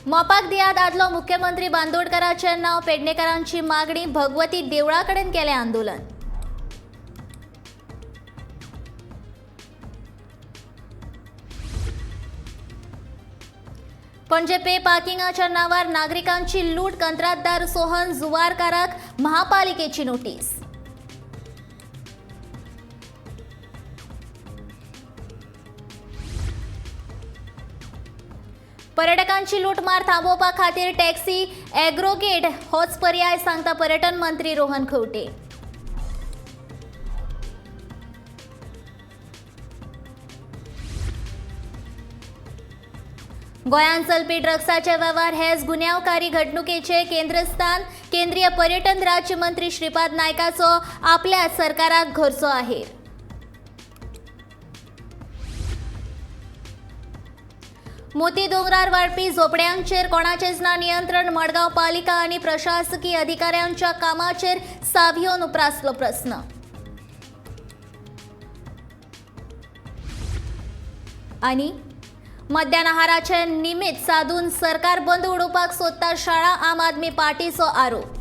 मोपाक दियात आदलो मुख्यमंत्री बांदोडकराचें नांव, पेडणेकरांची मागणी, भगवती देवळा कडेन केलें आंदोलन. पणजे पे पार्किंगाच्या नावार नागरिकांची लूट, कंत्राटदार सोहन जुवारकाराक महापालिकेची नोटीस. पर्यटकांची लूटमार थांबोवपा खातीर टॅक्सी एग्रोगेट होच पर्याय, सांगता पर्यटन मंत्री रोहन खंवटे. गोंयांत चलपी ड्रग्साचे वेव्हार हेच गुन्यांवकारी घडणुकेचे केंद्रस्थान, केंद्रीय पर्यटन राज्यमंत्री श्रीपाद नायकाचो आपल्या सरकाराक घरचो आहेर. मोती दोंगरार वाडपी झोपड्यांचेर कोणाचेच ना नियंत्रण, मडगांव पालिका आनी प्रशासकीय अधिकाऱ्यांच्या कामाचेर सावियोन उप्रासलो प्रस्न. आनी मध्यान आहाराचे निमित्त साधून सरकार बंद उडोवपाक सोदता शाळा, आम आदमी पार्टीचो आरोप.